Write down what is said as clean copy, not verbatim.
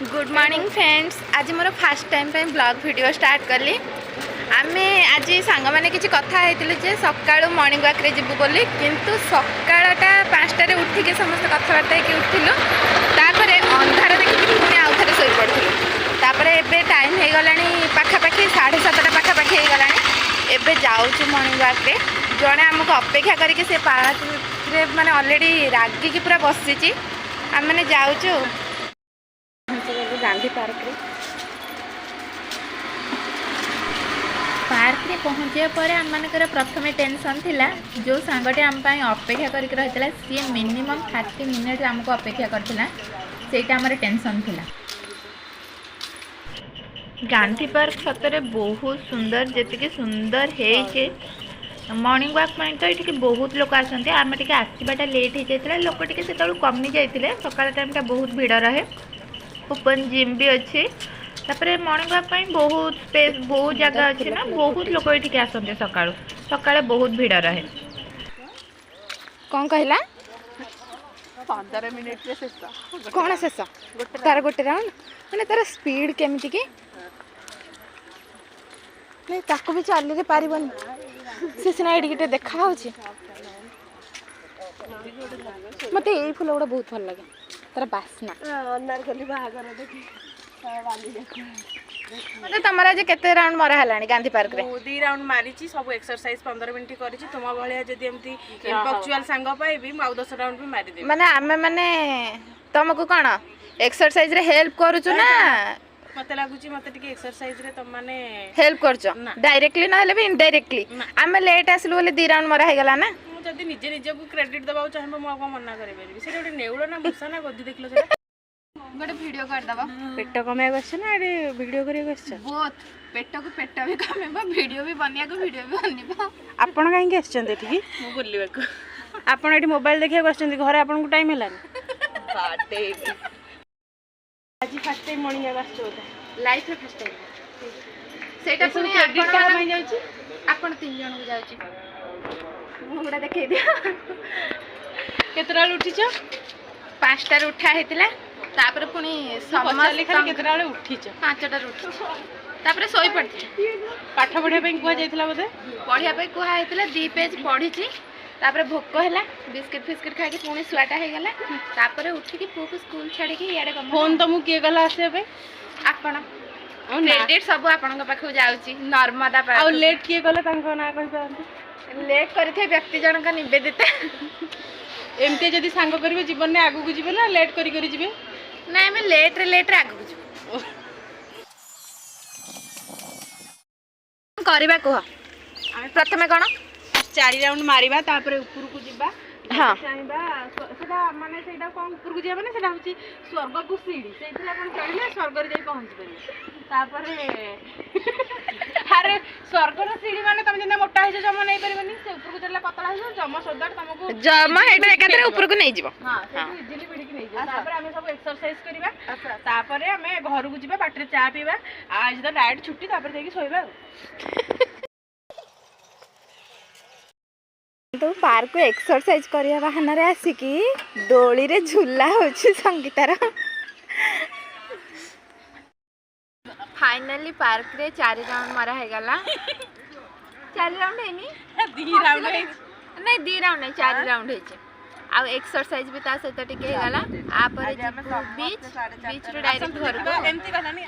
Good morning friends. ଆଜି ମୋର first time ପାଇଁ ବ୍ଲଗ୍ ଭିଡ଼ିଓ ଷ୍ଟାର୍ଟ କଲି। ଆମେ ଆଜି ସାଙ୍ଗମାନେ କିଛି କଥା ହେଇଥିଲୁ ଯେ ସକାଳୁ ମର୍ଣ୍ଣିଂ ୱାକ୍ରେ ଯିବୁ ବୋଲି। କିନ୍ତୁ ସକାଳଟା 5ଟାରେ ଉଠିକି ସମସ୍ତେ କଥାବାର୍ତ୍ତା ହେଇକି ଉଠିଲୁ। ତାପରେ ଅନ୍ଧାର ଦେଖିକି ପୁଣି ଆଉ ଥରେ ଶୋଇପଡ଼ିଥିଲୁ। ତାପରେ ଏବେ ଟାଇମ୍ ହେଇଗଲାଣି ପାଖାପାଖି 7:30 ପାଖାପାଖି ହେଇଗଲାଣି। ଏବେ ଯାଉଛୁ ମର୍ଣ୍ଣିଂ ୱାକ୍ରେ। ଜଣେ ଆମକୁ ଅପେକ୍ଷା କରିକି ସେ ପାର୍କରେ ମାନେ ଅଲରେଡ଼ି ରାଗିକି ପୁରା ବସିଛି। ଆମେମାନେ ଯାଉଛୁ ଗାନ୍ଧୀ ପାର୍କରେ। ପାର୍କରେ ପହଞ୍ଚିବା ପରେ ଆମମାନଙ୍କର ପ୍ରଥମେ ଟେନସନ୍ ଥିଲା, ଯେଉଁ ସାଙ୍ଗଟି ଆମ ପାଇଁ ଅପେକ୍ଷା କରିକି ରହିଥିଲା, ସିଏ ମିନିମମ୍ 30 ମିନିଟ୍ ଆମକୁ ଅପେକ୍ଷା କରିଥିଲା। ସେଇଟା ଆମର ଟେନସନ୍ ଥିଲା। ଗାନ୍ଧୀ ପାର୍କ ସତରେ ବହୁତ ସୁନ୍ଦର। ଯେତିକି ସୁନ୍ଦର ହେଇଛି, ମର୍ଣ୍ଣିଂ ୱାକ୍ ପାଇଁ ତ ଏଠିକି ବହୁତ ଲୋକ ଆସନ୍ତି। ଆମେ ଟିକେ ଆସିବାଟା ଲେଟ୍ ହେଇଯାଇଥିଲା, ଲୋକ ଟିକେ ସେତେବେଳକୁ କମି ଯାଇଥିଲେ। ସକାଳ ଟାଇମ୍ଟା ବହୁତ ଭିଡ଼ ରହେ। ଓପନ୍ ଜିମ୍ ବି ଅଛି। ତାପରେ ମର୍ଣ୍ଣିଂ ୱାକ୍ ପାଇଁ ବହୁତ ସ୍ପେସ୍, ବହୁତ ଜାଗା ଅଛି ନା। ବହୁତ ଲୋକ ଏଠିକି ଆସନ୍ତି ସକାଳୁ। ସକାଳେ ବହୁତ ଭିଡ଼ ରହେ। କ'ଣ କହିଲା? 15 ମିନିଟ୍ରେ ଶେଷ। କ'ଣ ଶେଷ? ତାର ଗୋଟେ ରାଉଣ୍ଡ, ମାନେ ତାର ସ୍ପିଡ୍ କେମିତି କି ନାଇଁ, ତାକୁ ବି ଚାଲିରେ ପାରିବନି। ସେ ସିନା ଏଇଠି ଟିକେ ଦେଖା ହେଉଛି। ମତେ ଏଇ ଫୁଲ ଗୁଡ଼ା ବହୁତ ଭଲ ଲାଗେ, ତାର ବାସ୍ନା। ଅନାରକଲି ବାହାଘର ଦେଖି ବାଲି। ମତେ ତମର ଆଜି କେତେ ରାଉଣ୍ଡ ମରା ହେଲାଣି ଗାନ୍ଧୀ ପାର୍କରେ? ମୁଁ ଦି ରାଉଣ୍ଡ ମାରିଛି। ସବୁ ଏକ୍ସରସାଇଜ 15 ମିନିଟ୍ କରିଛି। ତୁମ ଭଳିଆ ଯଦି ଏମିତି ପକ୍ଚୁଆଲ ସାଙ୍ଗ ପାଇବି, ମୁଁ ଆଉ 10 ରାଉଣ୍ଡ ବି ମାରିଦେବି। ମାନେ ଆମେ ମାନେ ତମକୁ କ'ଣ ଏକ୍ସରସାଇଜରେ ହେଲ୍ପ କରୁଛୁ ନା? ମତେ ଲାଗୁଛି ମତେ ଟିକେ ଏକ୍ସରସାଇଜରେ ତମମାନେ ହେଲ୍ପ କରୁଛ। ନା। ଡାଇରେକ୍ଟଲି ନହେଲେ ବି ଇନଡାଇରେକ୍ଟଲି। ନା। ଆମେ ଲେଟ୍ ଆସିଲୁ ବୋଲି ଦି ରାଉଣ୍ଡ ମରା ହେଇଗଲା ନା? ମୁଁ ଯଦି ନିଜେ ନିଜକୁ କ୍ରେଡିଟ୍ ଦେବାକୁ ଚାହିଁବ, ମୁଁ ଆଉ କଣ ମନା କରିପାରିବି? ସେଇଟା ଗୋଟେ ନେଉଳ ନା ମୂଷା ନା ଗଦି ଦେଖିଲ ସେଇଟା? ଗୋଟେ ଭିଡ଼ିଓ କରିଦବ। ପେଟ କମେଇବାକୁ ଆସିଛ ନା ଏଠି ଭିଡ଼ିଓ କରିବାକୁ ଆସିଛ? ବୋଥ୍। ପେଟକୁ ପେଟ ବି କମିବ, ଭିଡ଼ିଓ ବି ବନିବାକୁ ଭିଡ଼ିଓ ବି ବନିବ। ଆପଣ କାହିଁକି ଆସିଛନ୍ତି ଏଠିକି? ମୁଁ ବୁଲିବାକୁ। ଆପଣ ଏଠି ମୋବାଇଲ ଦେଖିବାକୁ ଆସିଛନ୍ତି। ଘରେ ଆପଣଙ୍କୁ ଟାଇମ୍ ହେଲାନି। ଆଜି ଫାର୍ଷ୍ଟ ଟାଇମ୍ ମର୍ଣ୍ଣିଂ ୱାକ୍ ଆସିଛ ବୋଧେ? ଲାଇଫରେ ଫାର୍ଷ୍ଟ ଟାଇମ୍। ସେଇଟା ଏସବୁ ପୁଣି କ୍ରେଡିଟ୍ କାହା ଆପଣ ପାଇଁ ଯାଉଛି? ଆପଣ ତିନି ଜଣଙ୍କୁ ଯାଉଛି। ମୁଁ ଗୁଡ଼ା ଦେଖେଇ ଦିଅ। କେତେଟା ବେଳେ ଉଠିଛ? 5ଟାରୁ ଉଠା ହେଇଥିଲା। ତାପରେ ପୁଣି ପଚାରିଲି ଖାଲି ସମସ୍ତ କେତେଟା ବେଳେ ଉଠିଛ? 5ଟାରୁ ଉଠିଛି। ତାପରେ ଶୋଇ ପଡ଼ିଥିଲି। ପାଠ ପଢିବା ପାଇଁ କୁହାଯାଇଥିଲା ବୋଧେ? ପଢ଼ିବା ପାଇଁ କୁହା ହେଇଥିଲା। ଦି ପେଜ୍ ପଢ଼ିଛି। ତାପରେ ଭୋକ ହେଲା, ବିସ୍କିଟ୍ ଫିସ୍କିଟ୍ ଖାଇକି ପୁଣି ଶୁଆଟା ହେଇଗଲା। ତାପରେ ଉଠିକି ପୁଅକୁ ସ୍କୁଲ ଛାଡ଼ିକି ଇଆଡ଼େ ଗମନ। ଫୋନ୍ ତମକୁ କିଏ ଗଲା ଆସିବା ପାଇଁ? ଆପଣ। ଆଉ ନା। କ୍ରେଡିଟ୍ ସବୁ ଆପଣଙ୍କ ପାଖକୁ ଯାଉଛି, ନର୍ମଦା ଆଉ ପାଖକୁ। ଲେଟ୍ କିଏ କଲେ, ତାଙ୍କ ନାଁ କହିପାରନ୍ତି? ଲେଟ୍ କରିଥିବା ବ୍ୟକ୍ତି ଜଣକ ନିବେଦିତା। ଏମିତି ଯଦି ସାଙ୍ଗ କରିବେ, ଜୀବନରେ ଆଗକୁ ଯିବେ ନା ଲେଟ୍ କରି କରି ଯିବେ? ନାଇଁ, ଆମେ ଲେଟ୍ରେ ଲେଟ୍ରେ ଆଗକୁ ଯିବୁ। କରିବା କୁହ। ପ୍ରଥମେ କ'ଣ? ଚାରି ରାଉଣ୍ଡ ମାରିବା, ତାପରେ ଉପରକୁ ଯିବା। ଚାହିଁବା ସେଟା ମାନେ ସେଇଟା କ'ଣ, ଉପରକୁ ଯିବା ମାନେ ସେଇଟା ହଉଛି ସ୍ୱର୍ଗକୁ ସିଡ଼ି। ସେଇଥିରେ ଆପଣ ଚଢ଼ିଲେ ସ୍ୱର୍ଗରେ ଯାଇ ପହଞ୍ଚି ପାରିବେ। ତାପରେ ଆରେ ସ୍ୱର୍ଗର ସିଡ଼ି ମାନେ ତମେ ଯେମିତି ମୋଟା ହେଇଛ, ଜମା ନେଇପାରିବନି। ସେ ଉପରକୁ ଚଢ଼ିଲେ ପତଳା ହେଇଯିବ। ଜମ ସଦାଟ ତମକୁ ଜମା ହେଇଟା ଏକାଥରେ ଉପରକୁ ନେଇଯିବ। ହଁ, ସେଇଠୁ ଇଜିଲି ଭିଡ଼ିକି ନେଇଯିବ। ତାପରେ ଆମେ ସବୁ ଏକ୍ସରସାଇଜ କରିବା। ତାପରେ ଆମେ ଘରକୁ ଯିବା, ବାଟରେ ଚା ପିଇବା। ଆଉ ଆଜି ତ ଡାଏଟ୍ ଛୁଟି। ତାପରେ ଯାଇକି ଶୋଇବା। ଆଉ ତ ପାର୍କକୁ ଏକ୍ସରସାଇଜ କରିବା ବାହାନାରେ ଆସିକି ଦୋଳିରେ ଝୁଲା ହଉଛି ସଙ୍ଗୀତାର। ଫାଇନାଲି ପାର୍କରେ ଚାରି ରାଉଣ୍ଡ ମରା ହେଇଗଲା। ଚାରି ରାଉଣ୍ଡ ହେଇନି। ଦି ରାଉଣ୍ଡ ହେଇଛି। ନାଇଁ, ଦି ରାଉଣ୍ଡ ନାଇଁ, ଚାରି ରାଉଣ୍ଡ ହେଇଛି। ଆଉ ଏକ୍ସରସାଇଜ ବି ତା ସହିତ ଟିକେ ହେଇଗଲା। ଆପରେ ଯିବୁ ବିଚ୍। ବିଚ୍ରୁ ଡାଇରେକ୍ଟ ଘରକୁ। ଏମିତି କଲାନି।